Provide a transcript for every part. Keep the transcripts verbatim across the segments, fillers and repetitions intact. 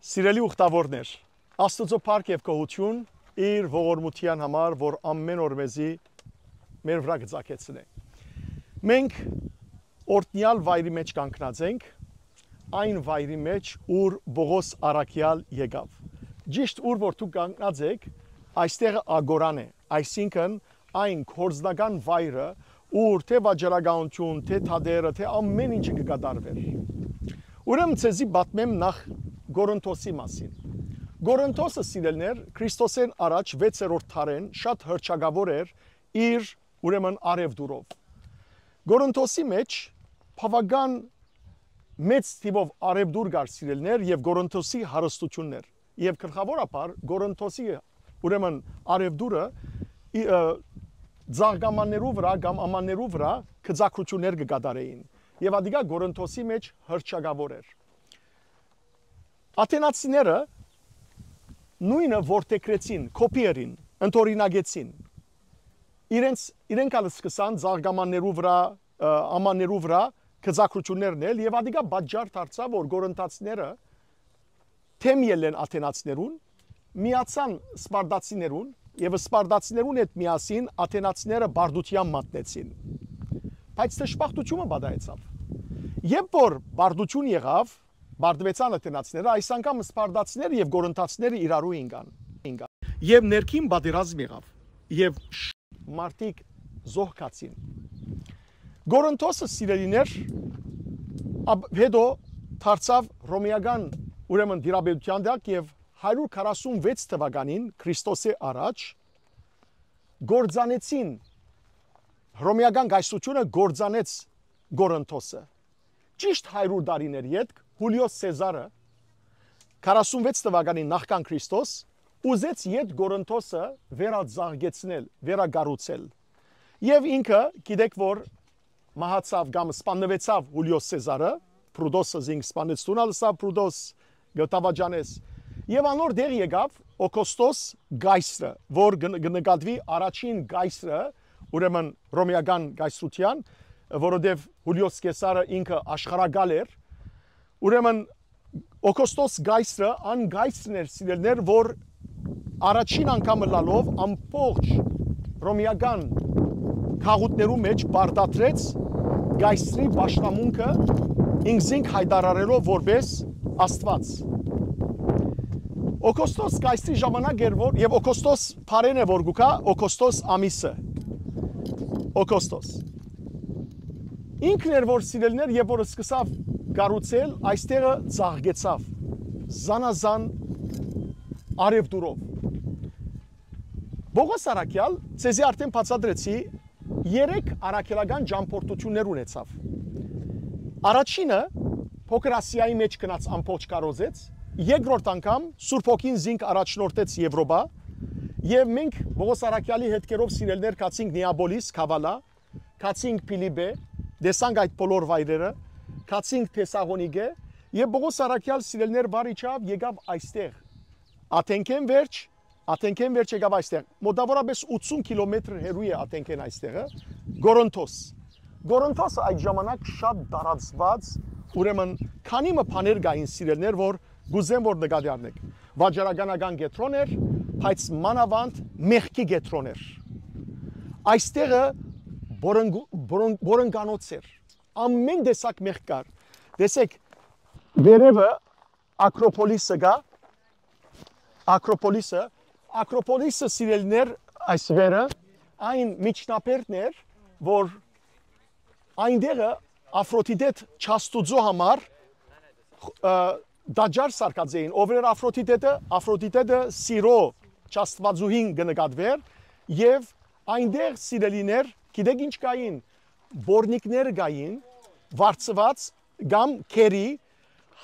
Սիրելի ուխտավորներ, Աստուծոյ փառք եւ գոհութիւն իր ողորմութեան համար, որ ամէն օր մեզի մեր վրայ կը ծագեցնէ։ Մենք օրհնեալ վայրի մէջ կանգնած ենք, այն վայրի մէջ, ուր Պողոս առաքեալ եկաւ։ Ճիշդ ուր որ դուք կանգնած էք, այստեղ ագորան է, այսինքն այն գործնական վայրը, ուր թէ վաճառականութիւն, թէ թատերը, թէ ամէն ինչը կը կատարուէր։ Ուրեմն ձեզի պատմեմ նախ Կորինթոսի մասին։ Կորինթոսը, սիրելիներ, Քրիստոսէն առաջ վեցերորդ դարէն շատ հռչակաւոր էր իր, ուրեմն, առեւտուրով։ Կորինթոսի մէջ բաւական մեծ թիւով առեւտուր կար, սիրելիներ, եւ Կորինթոսի հարստություններ։ Եւ գլխաւորաբար Կորինթոսի, ուրեմն, առեւտուրը ի, ը, ծաղկամաններու վրայ կամ ամաններու վրայ գծագրություններ կը կատարէին։ Եւ ատիկա Կորինթոսի մէջ հռչակաւոր էր։ Աթենացիները նոյնը որդեգրեցին, copy ըրին, ընդօրինակեցին։ Իրենց, իրենք ալ սկսան ծաղկամաններու վրայ, ը, ամաններու վրայ գծագրություններ ընել եւ ատիկա պատճառ դարձաւ, որ Կորինթացիները դէմ ելլեն աթենացիներուն, միացան սպարտացիներուն եւ սպարտացիներուն հետ միասին աթենացիները պարտութեան մատնեցին։ Բայց դժբախտութիւնը պատահեցաւ։ Երբ որ պարտութիւն եղաւ, պարտուեցան աթենացիները, այս անգամ սպարտացիները եւ կորինթացիները իրարու ինկան։ Եւ ներքին պատերազմ եղաւ եւ մարդիկ զոհ գացին։ Կորինթոսը, սիրելիներ, ա, հետո դարձաւ հռոմէական, ուրեմն, տիրապետութեան տակ եւ հարիւր քառասունվեց թուականին Քրիստոսէ առաջ կործանեցին, հռոմէական կայսրութիւնը կործանեց Կորինթոսը։ Ճիշդ հարիւր տարիներ ետք Յուլիոս Սեզարը, քառասունվեց թուականին նախքան Քրիստոս, ուզեց յետ Կորինթոսը վերածաղկեցնել, վերակառուցել։ Եւ ինքը, գիտեք, որ մահացաւ կամ սպաննուեցաւ Յուլիոս Սեզարը, Պրուտոսը զինք սպանեց, դուն ալ ըսաւ Պրուտոս, կը դավաճանես։ Եւ անոր տեղ եկաւ Օգոստոս կայսրը, որ կը, կը նկատուի առաջին կայսրը, ուրեմն, հռոմէական կայսրութեան, որովհետեւ Յուլիոս Կեսարը ինքը աշխարհակալ էր։ Ուրեմն, Օգոստոս կայսրը ան կայսրն էր, սիրելիներ, որ առաջին անգամ ըլլալով ամբողջ հռոմէական գաղութներու մէջ պարտադրեց կայսրի պաշտամունքը, ինքզինք յայտարարելով որպես Աստուած։ Օգոստոս կայսրի ժամանակ էր, որ, եւ Օգոստոս բառէն է, որ գուկա, Օգոստոս ամիսը։ Օգոստոս։ Ինքն էր, որ, սիրելիներ, երբ որ սկսաւ կառուցել, այստեղը ծաղկեցաւ զանազան առեւտուրով։ Պողոս առաքեալ, ձեզի արդէն բացատրեցի, երեք առաքելական ճամբորդություններ ունեցաւ։ Առաջինը Փոքր Ասիայի մէջ գնաց, ամբողջ քարոզեց, երկրորդ անգամ Սուրբ Հոգին զինք առաջնորդեց Եւրոպա, եւ մենք Պողոս առաքեալի հետքերով, սիրելիներ, գացինք Նեապոլիս, Քավալա, գացինք Փիլիպպէ, տեսանք այդ բոլոր վայրերը, գացինք Թեսաղոնիկէ, եւ Պողոս առաքեալ, սիրելիներ, վար իջաւ, եկաւ այստեղ։ Աթենքէն վերջ, Աթենքէն վերջ եկաւ այստեղ։ Մոտավորապես ութսուն կիլոմեթր հեռու է Աթենքէն այստեղը, Կորինթոս։ Կորինթոսը այդ ժամանակ շատ տարածված, ուրեմն, քանի մը բաներ կային, սիրելիներ, որ կուզեմ, որ նկատի առնեք։ Վաճառականական կեդրոն էր, բայց մանաւանդ մեղքի կեդրոն էր։ Այստեղը բորնգ-, բորն-, բորնգանոց էր։ Ամեն տեսակ մեղք կար։ Տեսեք, վերևը Ակրոպոլիսը կայ, Ակրոպոլիսը, Ակրոպոլիսը, սիրելիներ, այս վերը, այն միջնաբերդն էր, որ այնտեղը افرودیت չաստուծոյ համար, ը, տաճար սարքած էին, ով էր افرودیت-ը, افرودیت-ը սիրո չաստուածուհին կը նկատուէր, եւ այնտեղ, սիրելիներ, գիտեք ինչ կային, բորնիկներ կային, վարձված կամ քերի,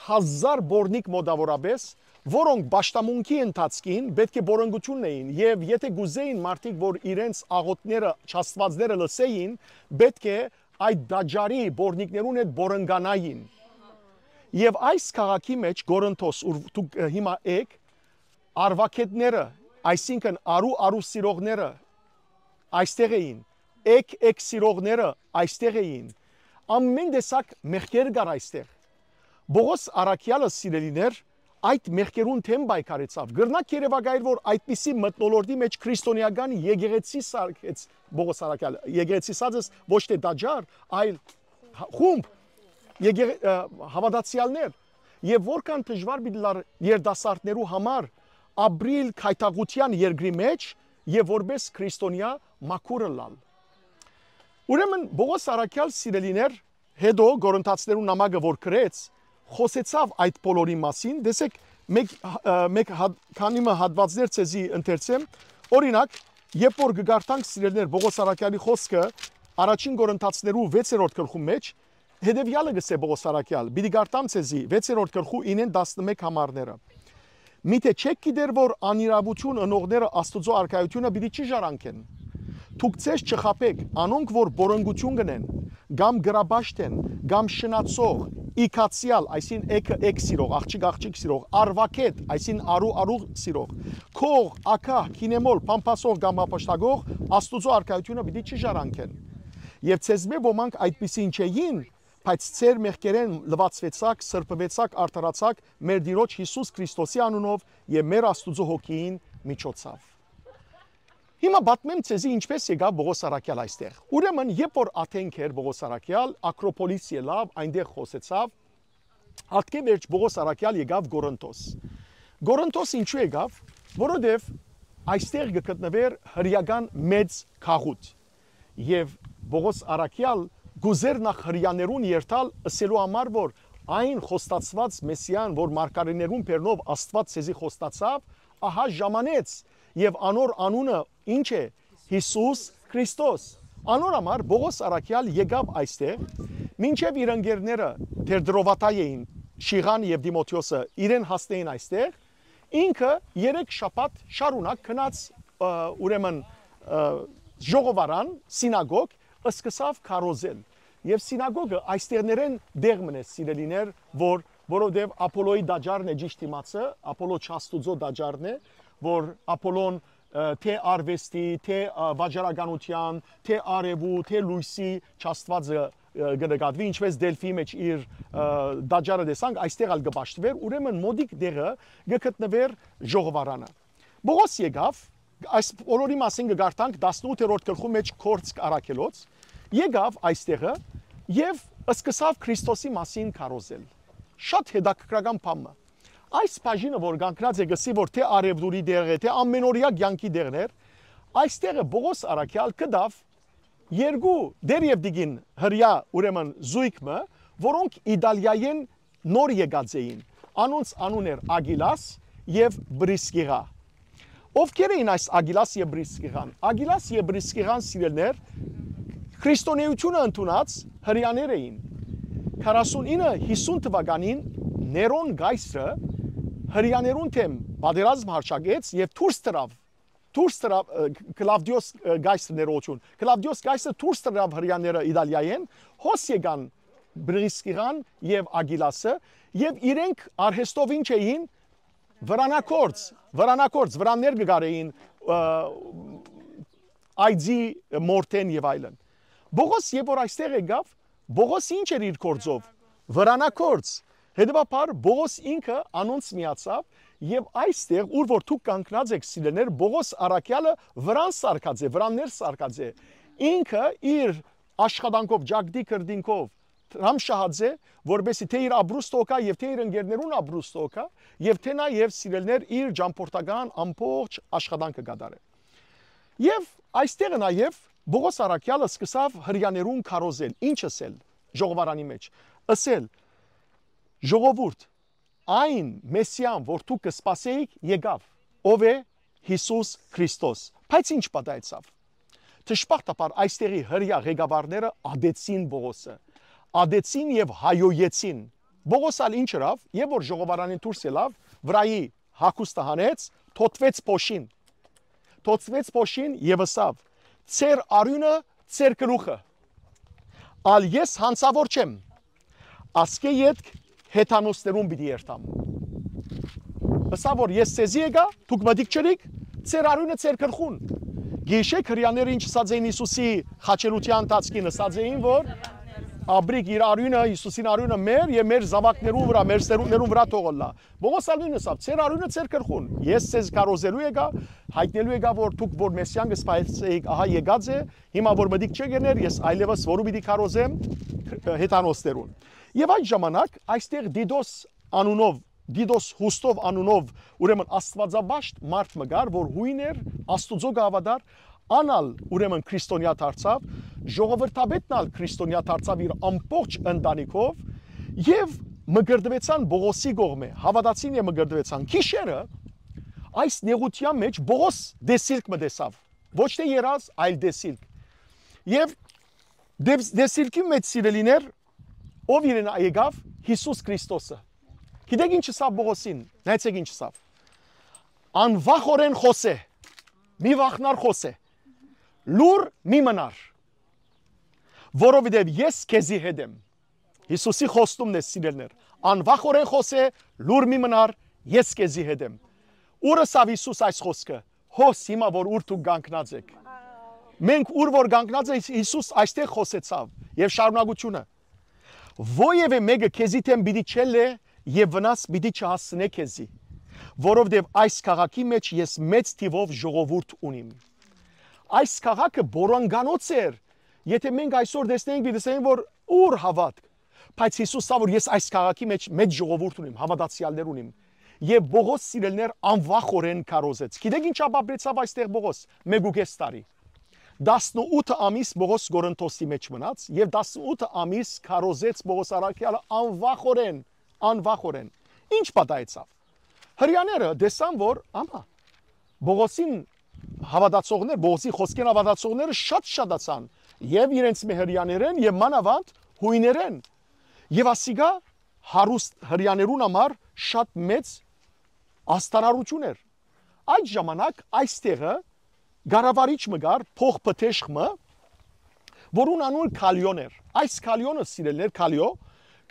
հազար բորնիկ մոտավորապես, որոնք պաշտամունքի ընթացքին պէտք է բորնգութիւն ունէին, եւ եթէ կուզէին մարդիկ, որ իրենց աղօթքները, չաստուածները լսէին, պէտք է այդ տաճարի բորնիկներուն հետ բորնգանային։ Եւ այս քաղաքի մէջ, Կորինթոս, ուր դուք, ը, հիմա էք, արուագետները, այսինքն՝ արու, արու սիրողները այստեղ էին, էգ, էգ սիրողները այստեղ էին, ամեն տեսակ մեղքեր կար այստեղ։ Պողոս առաքեալը, սիրելիներ, այդ մեղքերուն դէմ պայքարեցաւ։ Կրնաք երեւակայել, որ այդպիսի մթնոլորտի մէջ քրիստոնեական եկեղեցի սարքեց Պողոս Առաքեալ։ Եկեղեցի սածս ոչ թէ տաճար, այլ հա-, խումբ, եկեղ-, ը, հաւատացեալներ։ Եւ որքան դժուար պիտի լար երիտասարդներու համար ապրիլ քայթակղութեան երկրի մէջ եւ որպէս քրիստոնեայ մաքուր ըլլալ։ Ուրեմն Պողոս Առաքեալ, սիրելիներ, հետո Կորինթացիներուն նամակը որ գրեց, խօսեցաւ այդ բոլորի մասին։ Տեսեք, մէկ, ը, մէկ հատ-, քանի մը հատուածներ ձեզի ընթերցեմ։ Օրինակ, երբ որ կը կարդանք, սիրելիներ, Պողոս Առաքեալի խօսքը առաջին Կորինթացիներու վեցերորդ գլխու մէջ, հետեւեալը կ'ըսէ Պողոս Առաքեալ, պիտի կարդամ ձեզի, վեցերորդ գլխու ինեն տասնմէկ համարները։ Միթէ չէք գիտեր, որ անիրաւութիւն ընողները Աստուծոյ արքայութիւնը պիտի չի ժառանգեն։ Դուք ձեզ չխաբէք, անոնք որ բորընկութիւն կ'ընեն, կամ կրապաշտ են, կամ շնացող, իգացեալ, այսինքն էգը էգ սիրող, աղջիկ աղջիկ սիրող, արուակետ, այսինքն արու արու սիրող, քող, ագահ, գինեմոլ, փամփասող կամ հափշտակող, Աստուծոյ արքայութիւնը պիտի չի ժառանգեն։ Եւ ձեզմէ ոմանք այդպիսին չէին, բայց ձեր մեղքերէն լուացուեցաք, սրբուեցաք, արդարացաք մեր Տիրոջ Յիսուս Քրիստոսի անունով եւ մեր Աստուծոյ հոգիին միջոցով։ Հիմա պատմեմ ձեզի ինչպես եկաւ Պողոս Առաքեալ այստեղ։ Ուրեմն, երբ որ Աթենք էր Պողոս Առաքեալ, Ակրոպոլիս ելաւ, այնտեղ խօսեցաւ, ատկէ վերջ Պողոս Առաքեալ եկաւ Կորինթոս։ Կորինթոս ինչու եկաւ, որովհետեւ այստեղ կը գտնուէր հրեական մեծ գաղութ։ Եւ Պողոս Առաքեալ կ'ուզէր նախ հրեաներուն երթալ, ըսելու համար, որ այն խոստացուած Մեսիան, որ մարգարէներուն բերնով Աստուած ձեզի խոստացաւ, ահա ժամանեց, եւ անոր անունը ինչ է։ Յիսուս Քրիստոս։ Անոր համար Պողոս Առաքեալ եկաւ այստեղ, մինչեւ իր ընկերները, թերտրովատայ էին, Շիղան եւ Տիմոթիոսը, իրեն հասնեին այստեղ, ինքը երեք շաբաթ շարունակ գնաց, ը, ուրեմն, ը, ժողովարան, սինագոգ, սկսաւ քարոզել։ Եւ սինագոգը այստեղներէն դեղ մնեց, սիրելիներ, որ, որովհետեւ Ափոլոյի տաճարն է ճիշդ իմացը, Ափոլո Չաստուծո տաճարն է, որ Ափոլոն, ը, թէ արուեստի, թէ, ը, վաճառականության, թէ արեւու, թէ լոյսի չաստուածը, ը, կը նկատուի, ինչպես Դելֆիի մէջ իր, ը, տաճարը տեսանք, այստեղ ալ կը պաշտուէր, ուրեմն մօտիկ տեղը կը գտնուէր ժողովարանը։ Պողոս եկաւ, այս բոլորի մասին կը կարդանք տասնութերորդ գլխու մէջ Գործք առաքելոց, եկաւ այստեղը եւ սկսաւ Քրիստոսի մասին քարոզել։ Շատ հետաքրքրական բան մը։ Այս բաժինը, որ կանգնած է, կ'ըսի, որ թէ արեւտուրի դեղ է, թէ ամենօրեայ կեանքի դեղն էր, այստեղը Պողոս Առաքեալ կտաւ երկու դեռ եւ դիգին հրեա, ուրեմն զույգ մը, որոնք Իտալիայէն նոր եկած էին։ Անոնց անուն էր Ագիլաս եւ Պրիսկիղա։ Ովքեր էին այս Ագիլաս եւ Պրիսկիղան։ Ագիլաս եւ Պրիսկիղան, սիրելիներ, քրիստոնեությունը ընդունած հրեաներ էին։ Քառասունինը հիսուն թվականին Ներոն կայսրը հրեաներուն դէմ պատերազմ հարձակեց եւ դուրս դրաւ, դուրս դրաւ, ը, Կլավդիոս, ը, կայսր ներողություն, Կլավդիոս կայսրը դուրս դրաւ հրեաները Իտալիայէն, հոս եկան Պրիսկիղան եւ Ագիլասը, եւ իրենք արհեստով ինչ էին, վրանակորձ, վրանակորձ, վրաններ կը կարեին, ը, այծի մորթեն եւ այլն։ Պողոս երբ որ այստեղ եկաւ, Պողոս ինչ էր իր գործով, վրանակորձ։ Հետեւաբար Պողոս ինքը անոնց միացաւ, եւ այստեղ, ուր որ դուք կանգնած եք, սիրելիներ, Պողոս առաքեալը վրան սարկած է, վրաններ սարկած է։ Ինքը իր աշխատանքով, ճակտի կրտինքով, հրամշահած է, որպեսզի թէ իր ապրուստը օգայ եւ թէ իր ընկերներուն ապրուստը օգայ, եւ թէ նաեւ, սիրելիներ, իր ճամփորդական ամբողջ աշխատանքը կատարէ։ Եւ այստեղ նաեւ Պողոս առաքեալը սկսաւ հրեաներուն քարոզել, ինչ ըսել ժողովարանի մէջ, ըսել. «Ժողովուրդ, այն Մեսիան, որ դուք կը սպասէիք, եկաւ, ով է Յիսուս Քրիստոս»։ Բայց ինչ պատահեցաւ։ Դժբախտաբար այստեղի հրեա ղեկավարները ատեցին Պողոսը, ատեցին եւ հայոյեցին։ Պողոս ալ ինչ ըրաւ, երբ որ ժողովարանին դուրս ելաւ, վրայի հագուստը հանեց, թոթվեց փոշին։ Թոթվեց փոշին եւ ըսաւ. «Ձեր արիւնը, ձեր գլուխը։ Ալ ես յանցաւոր չեմ։ Ասկէ ետք հեթանոսներուն պիտի երթամ»։ Ըսաւ որ. «Ես ձեզի եկայ, դուք մտիկ չըրիք, ձեր արիւնը ձեր գլխուն»։ Գիշեք հրեաները ինչ ըսած էին Յիսուսի խաչելութեան ընթացքին, ըսած էին որ Ապրիք, իր արիւնը, Յիսուսին արիւնը մեր եւ մեր զաւակներուն վրայ, մեր սերունդներուն վրայ թող ըլլայ։ Պողոս ալ նոյնն ըսաւ. «Ձեր արիւնը ձեր գլխուն, ես ձեզ քարոզելու եկայ, յայտնելու եկայ, որ դուք որ Մեսիան կը սպասեցէիք, ահա եկած է, հիմա որ մտիկ չկերներ, ես այլեւս որու պիտի քարոզեմ, հեթանոսներուն»։ Եւ այդ ժամանակ այստեղ Դիտոս անունով, Դիտոս Յուստով անունով, ուրեմն աստուածապաշտ մարդ մը կար, որ յոյն էր, Աստուծոյ կը հաւատար, ան ալ ուրեմն քրիստոնեայ դարձաւ, ժողովրդապետն ալ քրիստոնեայ դարձաւ իր ամբողջ ընտանիքով, եւ մկրտուեցան Պողոսի կողմէ, հաւատացին եւ մկրտուեցան։ Գիշերը այս նեղութեան մէջ Պողոս դեսիլք մը տեսաւ, ոչ թէ երազ, այլ դեսիլք։ Եւ դես-, դեսիլքի մէջ, սիրելիներ, ով իրեն եկաւ, Յիսուս Քրիստոսը։ Գիտեք ինչ ըսաւ Պողոսին, նայեցեք ինչ ըսաւ. «Անվախորեն խօսէ, մի վախնար խօսէ, լուռ մի մնար, որովհետեւ ես քեզի հետ եմ»։ Յիսուսի խոստումն է, սիրելիներ. «Անվախորեն խօսէ, լուռ մի մնար, ես քեզի հետ եմ»։ Ո՞ւր ըսաւ Յիսուս այս խօսքը։ Հոս հիմա որ ուր դուք կանգնած էք։ Մենք ուր որ կանգնած ենք, Յիսուս այստեղ խօսեցաւ եւ շարունակությունը. «Ոեւէ մէկը քեզի դէմ պիտի չելլէ եւ վնաս պիտի չհասցնէ քեզի, որովհետեւ այս քաղաքի մէջ ես մեծ թիւով ժողովուրդ ունիմ»։ Այս քաղաքը պորանկանոց էր, եթե մենք այսօր տեսնենք, պիտի ասենք, որ ուր հաւատք, բայց Յիսուս սա, որ ես այս քաղաքի մէջ մեծ ժողովուրդ ունիմ, հաւատացեալներ ունիմ։ Եւ Պողոս, սիրելիներ, անվախորեն քարոզեց։ Գիտեք ինչ ապրեցաւ այստեղ Պողոս, մէկ ու կէս տարի։ Տասնութ ամիս Պողոս Կորինթոսի մէջ մնաց եւ տասնութ ամիս քարոզեց Պողոս առաքեալը անվախորեն, անվախորեն։ Ինչ պատահեցաւ։ Հրեաները տեսան, որ, ահա, Պողոսին հաւատացողներ, Պողոսի խօսքին հաւատացողները շատ շատացան եւ իրենց մէ հրեաներէն եւ մանաւանդ յոյներէն։ Եւ ասիկա հարուստ հրեաներուն համար շատ մեծ աստարարութիւն էր։ Այդ ժամանակ այստեղը կառավարիչ մը կար, փոխ-Փթեշ մը, որուն անունը Քալիոն էր։ Այս Քալիոնը, սիրելիներ, Քալիո,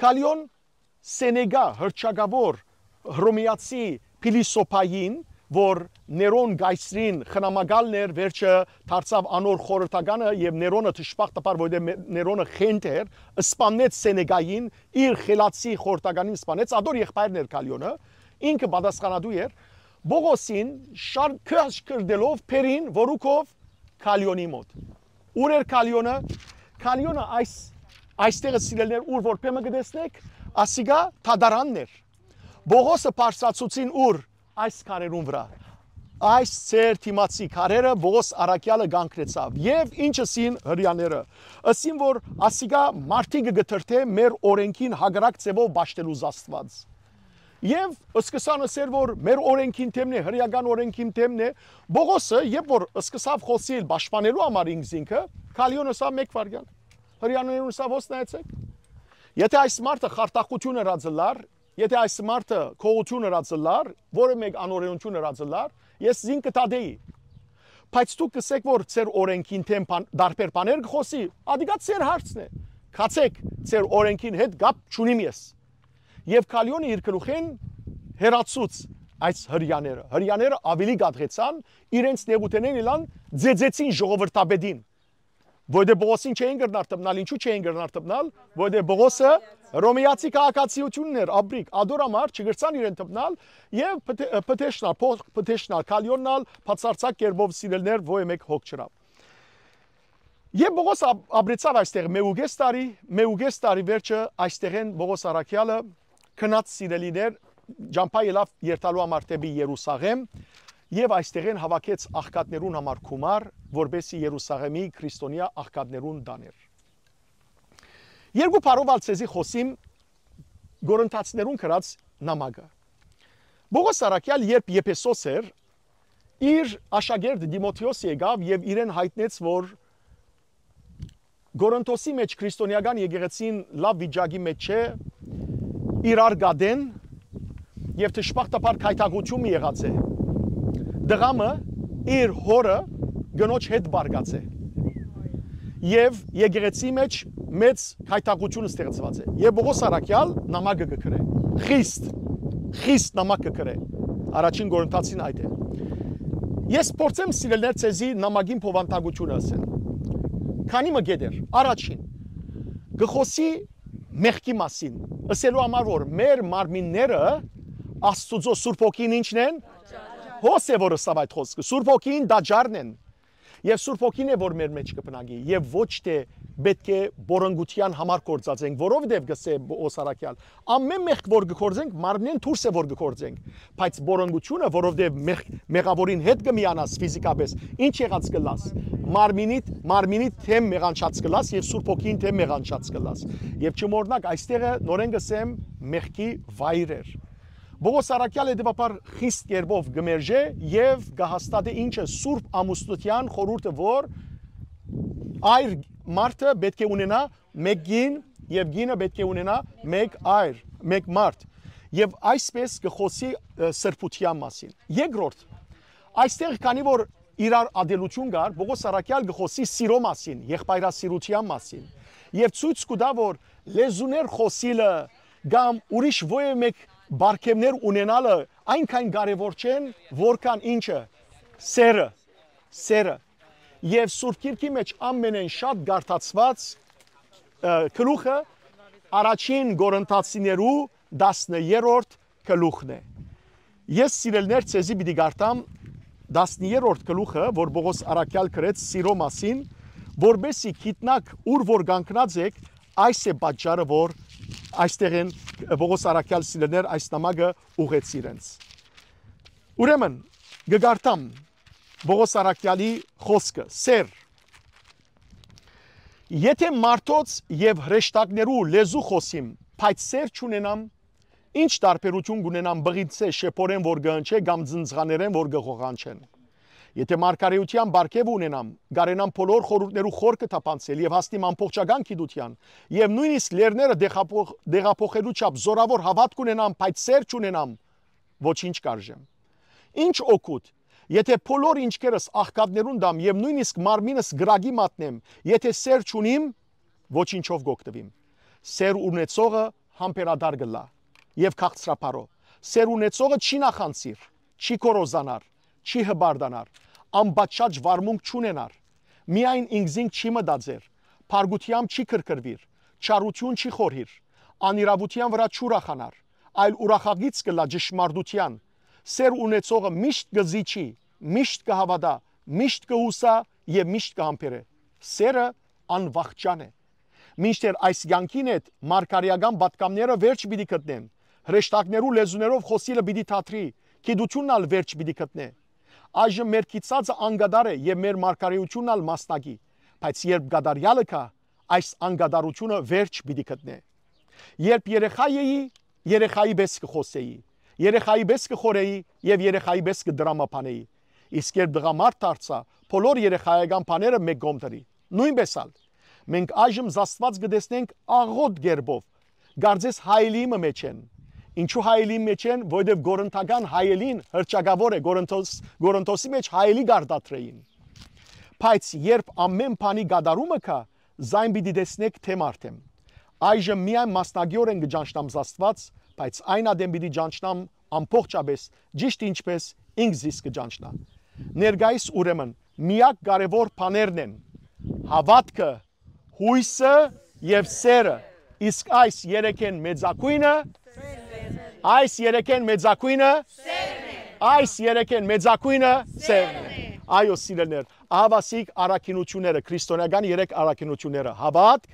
Քալիոն Սենեկա հռչակաւոր հռոմեացի փիլիսոփային, որ Ներոն կայսրին խնամակալն էր, վերջը դարձաւ անոր խորհրդականը եւ Ներոնը, դժբախտաբար, որովհետեւ մե-, Ներոնը խենթ էր, սպաննեց Սենեկային, իր խելացի խորհրդականին սպանեց, ադոր եղբայրն էր Քալիոնը, ինքը պատասխանատու էր, Պողոսին շար-, քաշքրտելով բերին, որ ուքով Քալիոնի մօտ։ Ո՞ւր էր Քալիոնը։ Քալիոնը այս, այստեղը, սիրելիներ, ուր որ բեմը կը տեսնէք, ասիկա դատարանն էր։ Պողոսը բարձրացուցին ուր, այս քարերուն վրայ։ Այս ձեր դիմացի քարերը Պողոս առաքեալը կանգնեցաւ։ Եւ ինչ ըսին հրեաները։ Ըսին, որ ասիկա մարդիկը կը թրթէ մեր օրենքին հակառակ ձեւով պաշտելու Աստուած։ Եւ սկսան ըսել, որ մեր օրենքին դէմն է, հրեական օրենքին դէմն է։ Պողոսը, երբ որ սկսաւ խօսիլ պաշտպանելու համար ինքզինքը, Քալիոնը սա մէկ վարյան։ Հրեաներուն սա ոսնայեցեք։ Եթե այս մարդը խարդախություն ըրած ըլլար, եթե այս մարդը քողություն ըրած ըլլար, որը մէկ անօրենություն ըրած ըլլար, ես զին կը դատեի։ Բայց դուք կսեք, որ ձեր օրենքին դէմ բան, դարբեր բաներ կխոսի, ադիկա ձեր հարցն է։ Գացեք, ձեր օրենքին հետ կապ չունիմ ես։ Եւ Քալիոնը իր գլուխին հեռացուց այս հրեաները։ Հրեաները ավելի կատղեցան, իրենց նեղութենեն իլան ձեծեցին ժողովրդապետին։ Որտե Պողոսին չէին կրնար դպնալ, ինչու՞ չէին կրնար դպնալ, որտե Պողոսը Հռոմեացի քաղաքացիությունն էր, ապրիկ, ադոր համար չկրցան իրեն դպնալ, եւ Փթ-, Փթեշնալ, փոխ-, Փթեշնալ, Քալիոնն ալ բացարձակ կերպով, սիրելիներ, ոյ մեկ հոգ չրավ։ Եւ Պողոս ապ-, ապրեցաւ այստեղ մէկ ու կես տարի, մէկ ու կես տարի վերջը այստեղէն Պողոս առաքեալը գնաց, սիրելիներ, ճամբայ ելաւ երթալու համար դէպի Երուսաղէմ, եւ այստեղէն հաւաքեց աղքատներուն համար գումար, որպեսզի Երուսաղէմի քրիստոնեայ աղքատներուն տաներ։ Երկու բառով ալ ձեզի խօսիմ Կորինթացիներուն գրած նամակը։ Պողոս առաքեալ, երբ Եփեսոս էր, իր աշակերտ Տիմոթէոս եկաւ եւ իրեն յայտնեց, որ Կորինթոսի մէջ քրիստոնեական եկեղեցին լաւ վիճակի մէջ չէ, իրար կատեն, եւ դժբախտաբար գայթակղութիւն մը եղած է։ Տղամը իր հօրը կնոջ հետ պառկած է։ Եւ եկեղեցի մէջ մեծ գայթակղութիւն ստեղծուած է։ Եւ Պողոս առաքեալ նամակը կը գրէ։ Խիստ, խիստ նամակ կը գրէ։ Առաջին Կորինթացին այդ է։ Ես փորձեմ, սիրելիներ, ձեզի նամակին բովանդակությունը ըսել։ Քանի մը կետ էր։ Առաջին, կը խօսի մեղքի մասին, ըսելու համար որ մեր մարմինները Աստուծոյ Սուրբ Հոգին ինչն են, հոս է որ ըսաւ այդ խօսքը, Սուրբ Հոգին տաճարն են, եւ Սուրբ Հոգին է որ մեր մեջ կը բնակի, եւ ոչ թէ պէտք է բորոնգութեան համար գործած ենք, որովհետեւ կ'ըսէ Պօղոս առաքեալ, ամէն մեղք որ կը գործենք, մարմնէն դուրս է որ կը գործենք, բայց բորոնգութիւնը, որովհետեւ մեղ-, մեղաւորին հետ կը միանաս ֆիզիկապէս, ինչ եղած կ'ըլլաս, մարմինիդ, մարմինիդ թեմ մեղանչած կ'ըլլաս եւ Սուրբ Հոգին թեմ մեղանչած կ'ըլլաս։ Եւ չմոռնաք, այստեղը նորէն կ'ըսեմ, մեղքի վայր էր։ Պօղոս առաքեալ հետեւաբար խիստ կերպով կը մերժէ եւ կը հաստատէ ինչը Սուրբ Ամուսնութեան խորհուրդը, որ այր մարդը պէտք է ունենայ մէկ կին եւ կինը պէտք է ունենայ մէկ այր, մէկ մարդ։ Եւ այսպէս կը խօսի, ը, սրբութեան մասին։ Երկրորդ, այստեղ քանի որ իրար ատելութիւն կար, Պօղոս առաքեալ կը խօսի սիրո մասին, եղբայրասիրութեան մասին։ Եւ ցոյց կու տայ որ լեզուներ խօսիլը կամ ուրիշ որեւէ մէկ պարգեւներ ունենալը այնքան կարեւոր չեն, որքան ինչը, սերը, սերը։ Եւ Սուրբ Գիրքի մեջ ամենէն շատ կարդացուած, ը, գլուխը առաջին Կորինթացիներու տասներորդ գլուխն է։ Ես, սիրելիներ, ձեզի պիտի կարդամ տասներորդ գլուխը, որ Պօղոս առաքեալ գրեց սիրո մասին, որպեսզի գիտնաք ուր որ կանգնած եք, այս է պատճառը որ այստեղ են Պօղոս առաքեալ, սիրելիներ, այս նամակը ուղղեց իրենց։ Ուրեմն, կը կարդամ Պօղոս առաքեալի խօսքը, սեր։ Եթե մարդոց եւ հրեշտակներու լեզու խօսիմ, բայց սեր չունենամ, ինչ տարբերութիւն կունենամ բղիցէ շեփորեն որ կը հնչէ կամ ձնձղաներէն որ կը ղողանչեն։ Եթե մարգարէութեան պարգեւ ունենամ, կարենամ բոլոր խորհուրդներու խորքը թափանցել եւ հասնիմ ամբողջական գիտութեան, եւ նոյնիսկ լեռները դեղափոխ-, դեղափոխելու չափ զորաւոր հաւատք ունենամ, բայց սեր չունենամ, ոչինչ կարժեմ։ Ինչ օգուտ, եթե բոլոր ինչքերս աղքատներուն տամ եւ նոյնիսկ մարմինս կրակի մատնեմ, եթե սեր չունիմ, ոչինչով կօգտուիմ։ Սեր ունեցողը համբերատար կ'ըլլայ եւ քաղցրաբարոյ։ Սեր ունեցողը չի նախանձիր, չի գոռոզանար, չի հպարտանար, անպատշաճ վարմունք չունենար, միայն ինքզինք չի մտածեր, փառկութեամբ չի քրքրուիր, չարութիւն չի խորհիր, անիրաւութեան վրայ չուրախանար, այլ ուրախագիծ կ'ըլլայ ճշմարտութեան։ Սեր ունեցողը միշտ կը զիջի, միշտ կը հաւատայ, միշտ կը յուսայ եւ միշտ կը համբերէ։ Սերը անվախճան է։ Մինչդեռ այս կեանքին հետ մարգարէական պատգամները վերջ պիտի գտնեն, հրեշտակներու լեզուներով խօսիլը պիտի դադրի, գիտութիւնն ալ վերջ պիտի գտնէ։ Այժմ մեր գիտածը անկատար է եւ մեր մարգարէութիւնն ալ մասնակի, բայց երբ կատարեալը գայ, այս անկատարութիւնը վերջ պիտի գտնէ։ Երբ երեխայ էի, երեխայի պէս կը խօսէի, երեխայի պէս կը խորհէի եւ երեխայի պէս կը դրամաբանէի։ Իսկ երբ տղամարդ դարձայ, բոլոր երեխայական բաները մէկ կողմ դրի։ Նոյնպէս ալ, մենք այժմ զաստուած կը տեսնենք աղոտ կերպով, կարծես հայելի մը մէջ են։ Ինչու հայելի մէջ են, որովհետեւ կորինթական հայելին հռչակաւոր է, Կորինթոս, Կորինթոսի մեջ հայելի կարտադրէին։ Բայց երբ ամէն բանի կատարումը գայ, զայն պիտի տեսնեք թեմ արդեմ։ Այժմ միայն մասնակիորեն կը ճանչնամ զաստուած, բայց այն ատեն պիտի ճանչնամ ամբողջապէս, ճիշդ ինչպէս ինք զիս կը ճանչնայ։ Ներկայիս ուրեմն միակ կարեւոր բաներն են. հաւատքը, յոյսը եւ սերը, իսկ այս երեքէն մեծագոյնը, այս երեքէն մեծագոյնը, այս երեքէն մեծագոյնը սերն է։ Այո, սիրելիներ, ահա ասիկ առաքինութիւնները, քրիստոնեական երեք առաքինութիւնները, հաւատք,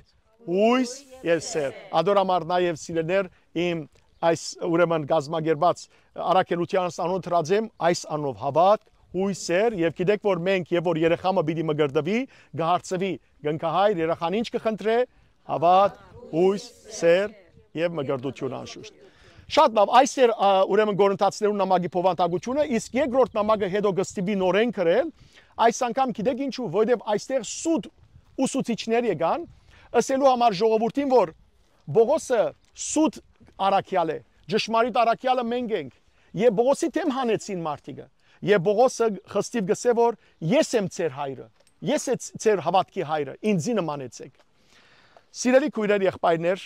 յոյս եւ սեր։ Ադոր համար նաեւ, սիրելիներ, իմ այս ուրեմն կազմակերպած առաքելութեանս անոնց դրած եմ այս անով՝ հաւատք, յոյս, սեր, եւ գիտեք որ մենք, երբ որ երեխայ մը պիտի մկրտուի, կը հարցուի, կնքահայր, երեխան ինչ կը խնդրէ, հաւատք, յոյս, սեր եւ մկրտութիւն անշուշտ։ Շատ լաւ, այս էր, ա, ուրեմն Կորինթացիներուն նամակի բովանդակութիւնը, իսկ երկրորդ նամակը հետո կը ստիպի նորէն գրել, այս անգամ գիտեք ինչու, որովհետեւ այստեղ սուտ ուսուցիչներ եկան, ըսելու համար ժողովուրդին որ Պողոսը սուտ առաքեալ է, ճշմարիտ առաքեալը մենք ենք, եւ Պողոսի դէմ հանեցին մարդիկը, եւ Պողոսը խստիվ կ'ըսէ որ ես եմ ձեր հայրը, ես է ձ-, ձեր հաւատքի հայրը, ինձի նմանեցեք։ Սիրելի քոյրեր, եղբայրներ,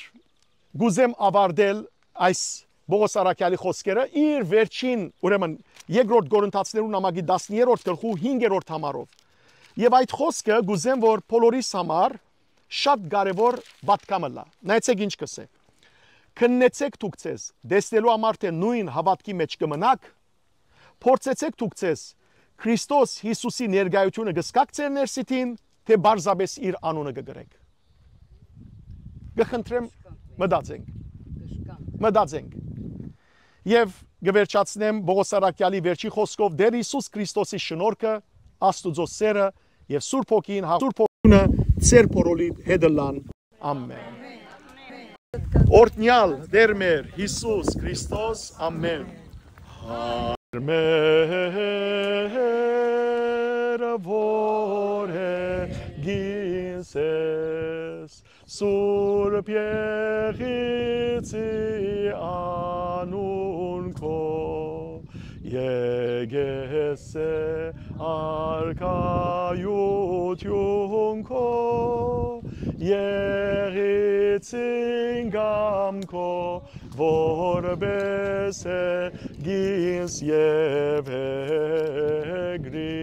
կ'ուզեմ աւարտել այս Պողոս առաքեալի խօսքերը իր վերջին, ուրեմն, երկրորդ Կորինթացիներուն նամակի տասներորդ գլխու հինգերորդ համարով։ Եւ այդ խօսքը կ'ուզեմ որ բոլորիս համար շատ կարեւոր պատգամ ըլլայ։ Նայեցէք ինչ կ'ըսէ. «Քննեցէք դուք ձեզ, տեսնելու համար թէ նոյն հաւատքի մէջ կը մնաք, փորձեցէք դուք ձեզ, Քրիստոս Յիսուսի ներկայութիւնը կ'զգաք ձեր ներսիդին, թէ պարզապէս իր անունը կը կրէք»։ Կը խնդրեմ, մտածենք։ Մտածենք։ Եւ կը վերջացնեմ Պողոս Առաքեալի վերջին խօսքով. «Տէր Յիսուս Քրիստոսի շնորհքը, Աստուծոյ սէրը եւ Սուրբ Հոգին հա-, Սուրբ Հոգիունը ձեր բոլորի հետ ըլլան։ Ամեն»։ Օրհնեալ Տէր մեր Յիսուս Քրիստոս, ամեն։ Մեր որ հեգին ես, Սուրբ Եղիցի անուն քո, եկես է արքայութիւն քո, Եղիցին կամ քո, որպէս հեգին ես եւ հեգրի,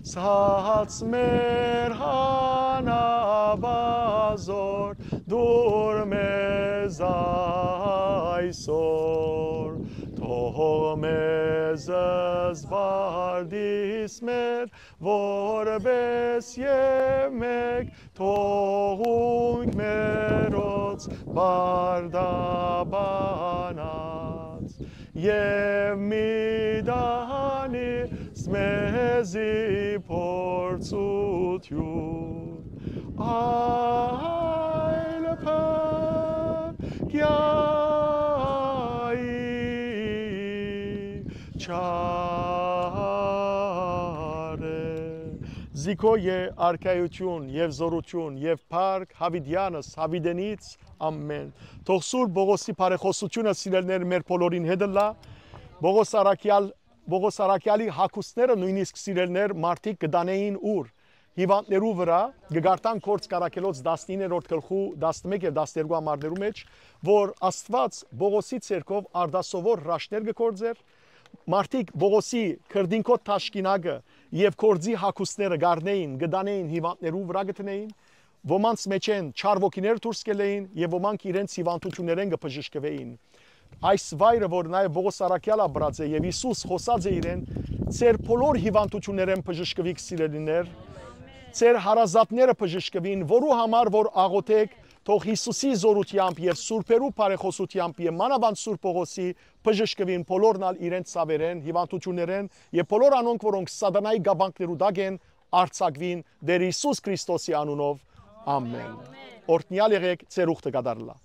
սաց մեր հանապազօր դուր մեզ այսօր, թող մեզ զբաղ դիս մեր, որպէս եւ մէկ թողունք մերոց պարտաբանած, եւ մի տանիս մեզի փորձութիւն, այլ փրկեալի չարը։ Զիքոյ է արքայութիւն եւ զօրութիւն եւ փառք յաւիտեանս, յաւիտենից, ամեն։ Թող Սուրբ Պողոսի բարեխօսութիւնը, սիրելիներ, մեր բոլորին հետ ըլլայ։ Պողոս առաքեալ, Պողոս առաքեալի հագուստները նոյնիսկ, սիրելիներ, մարդիկ կը տանէին ուր։ Հիւանդներու վրայ, կը կարդանք Գործք առաքելոց տասնիններորդ գլխու տասնմէկ եւ տասներկու ամառներու մէջ, որ Աստուած Պողոսի ձեռքով արտասովոր հրաշքներ կը գործէր։ Մարդիկ Պողոսի քրտինքոտ թաշկինակը եւ գործի հագուստները կ'առնէին, կը տանէին, հիւանդներու վրայ կը դնէին, ոմանց մէջէն չար ոգիներ դուրս կ'ելլէին եւ ոմանք իրենց հիւանդութիւններէն կը բժշկուէին։ Այս վայրը, որ նաեւ Պողոս առաքեալ ապրած է եւ Յիսուս խօսած է իրեն, ձեր բոլոր հիւանդութիւններէն բժշկուիք, սիրելիներ, ձեր հարազատները բժշկուին, որու համար որ աղօթէք, թող Յիսուսի զօրութեամբ եւ սուրբերու բարեխօսութեամբ եւ մանաւանդ Սուրբ Պողոսի բժշկուին բոլորն ալ իրենց ցաւերէն, հիւանդութիւններէն եւ բոլոր անոնք, որոնք սատանայի կապանքներու տակ են, արձակուին Տէր Յիսուս Քրիստոսի անունով։ Ամեն։ Օրհնեալ եղէք, ձեր ուխտը կատարելա։